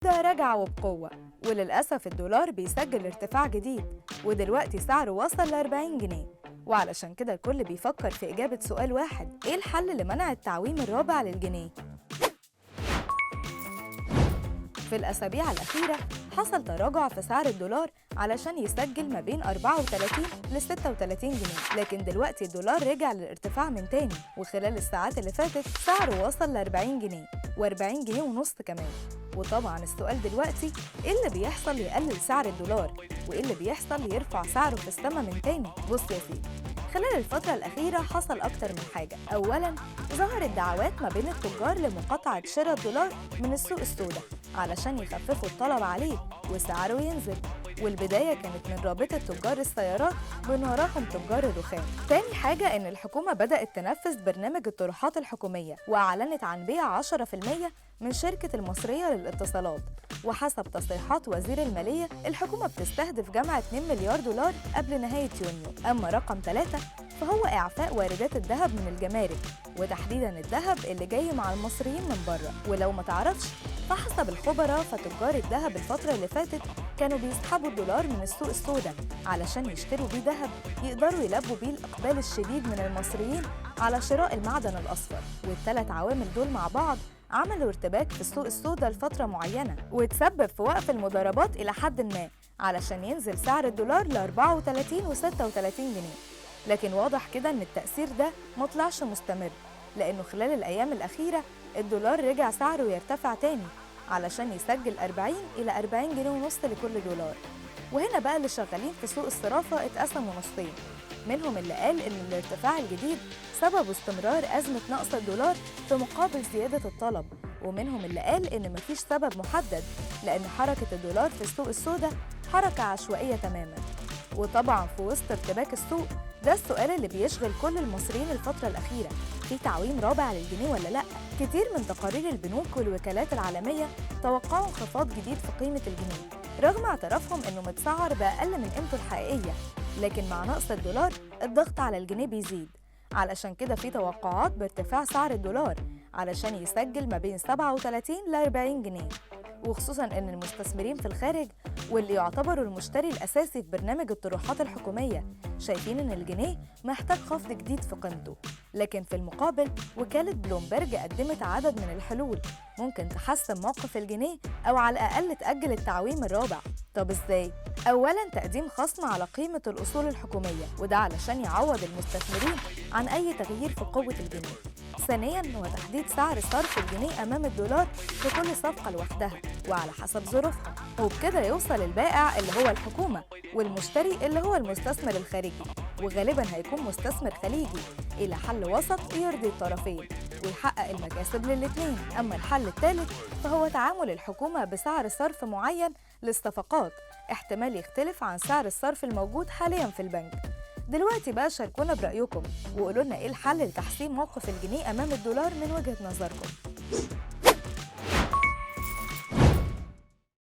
ده رجع وبقوة، وللأسف الدولار بيسجل ارتفاع جديد، ودلوقتي سعره وصل ل 40 جنيه. وعلشان كده الكل بيفكر في إجابة سؤال واحد: إيه الحل لمنع التعويم الرابع للجنيه؟ في الأسابيع الأخيرة حصل تراجع في سعر الدولار علشان يسجل ما بين 34 ل 36 جنيه، لكن دلوقتي الدولار رجع للارتفاع من تاني، وخلال الساعات اللي فاتت سعره وصل ل 40 جنيه و40 جنيه ونص كمان. وطبعا السؤال دلوقتي إيه اللي بيحصل يقلل سعر الدولار، وإيه اللي بيحصل يرفع سعره في السما من تاني؟ بص يا سيدي، خلال الفترة الأخيرة حصل أكتر من حاجة. أولاً ظهرت دعوات ما بين التجار لمقاطعة شراء الدولار من السوق السوداء علشان يخففوا الطلب عليه وسعره ينزل، والبداية كانت من رابطة تجار السيارات ومن وراهم تجار الرخام. تاني حاجة إن الحكومة بدأت تنفذ برنامج الطروحات الحكومية، وأعلنت عن بيع 10% من شركة المصرية للاتصالات، وحسب تصريحات وزير المالية الحكومة بتستهدف جمع 2 مليار دولار قبل نهاية يونيو. أما رقم 3 فهو إعفاء واردات الذهب من الجمارك، وتحديداً الذهب اللي جاي مع المصريين من بره. ولو ما تعرفش فحسب الخبراء فتجار الذهب الفترة اللي فاتت كانوا بيسحبوا الدولار من السوق السوداء علشان يشتروا بيه ذهب يقدروا يلبوا بيه الإقبال الشديد من المصريين على شراء المعدن الأصفر. والثلاث عوامل دول مع بعض عملوا ارتباك في السوق السوداء لفترة معينة، وتسبب في وقف المضاربات إلى حد ما علشان ينزل سعر الدولار ل 34 و 36 جنيه. لكن واضح كده إن التأثير ده مطلعش مستمر، لأنه خلال الأيام الأخيرة الدولار رجع سعره يرتفع تاني علشان يسجل 40 إلى 40 جنيه ونص لكل دولار. وهنا بقى اللي شغالين في سوق الصرافة اتقسموا نصين، منهم اللي قال إن الارتفاع الجديد سبب استمرار أزمة نقص الدولار في مقابل زيادة الطلب، ومنهم اللي قال إن مفيش سبب محدد لأن حركة الدولار في السوق السوداء حركة عشوائية تماما. وطبعا في وسط ارتباك السوق ده السؤال اللي بيشغل كل المصريين الفترة الأخيرة: في تعويم رابع للجنيه ولا لأ؟ كتير من تقارير البنوك والوكالات العالمية توقعوا انخفاض جديد في قيمة الجنيه رغم اعترافهم إنه متسعر بأقل من قيمته الحقيقية، لكن مع نقص الدولار الضغط على الجنيه بيزيد. علشان كده في توقعات بارتفاع سعر الدولار علشان يسجل ما بين 37 ل 40 جنيه، وخصوصاً إن المستثمرين في الخارج واللي يعتبروا المشتري الأساسي في برنامج الطروحات الحكومية شايفين إن الجنيه محتاج خفض جديد في قيمته. لكن في المقابل وكالة بلومبرج قدمت عدد من الحلول ممكن تحسن موقف الجنيه أو على الأقل تأجل التعويم الرابع. طب إزاي؟ أولاً تقديم خصم على قيمة الأصول الحكومية، وده علشان يعوض المستثمرين عن أي تغيير في قوة الجنيه. ثانياً هو تحديد سعر صرف الجنيه أمام الدولار في كل صفقة لوحدها وعلى حسب ظروفها، وبكده يوصل البائع اللي هو الحكومة والمشتري اللي هو المستثمر الخارجي، وغالباً هيكون مستثمر خليجي، إلى حل وسط يرضي الطرفين ويحقق المكاسب للاتنين. أما الحل الثالث فهو تعامل الحكومة بسعر صرف معين للصفقات، احتمال يختلف عن سعر الصرف الموجود حالياً في البنك. دلوقتي بقى شاركونا برأيكم وقولوا لنا إيه الحل لتحسين موقف الجنيه أمام الدولار من وجهة نظركم.